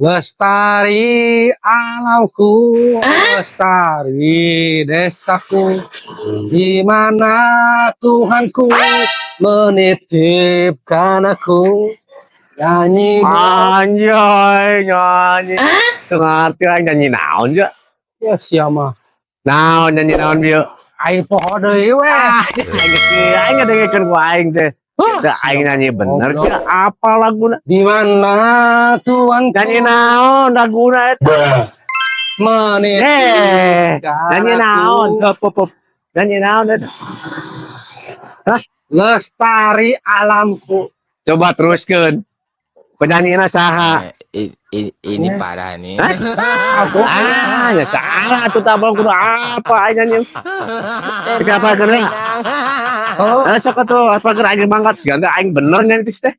Lestari alamku, lestari desaku, di mana Tuhanku menitipkan aku. Nyanyi. Anjay, nyanyi. Teu ngarti aing nyanyi naon ja. Ya siapa? Naon, nyanyi naon bieu? Aing poho deui we. Ah, aing geus aing ngadengekeun ku aing teh. Da aing nyanyi bener Goblok. Sia, apa laguna? Di mana Tuhanku Nyanyi naon laguna eta? menitipkan Eh, nyanyi naon? aku. Hop, hop, hop. Nyanyi naon eta? Lestari alamku. Coba teruskeun. Penyanyina saha? Ini parah nih. Aku. Ah, ya salah atuh, tabang kudu apa aing nyanyi. Kenapa kena? Oh, Ah, sok atuh, apa geura aing mangkat segala aing bener nyanyi teh.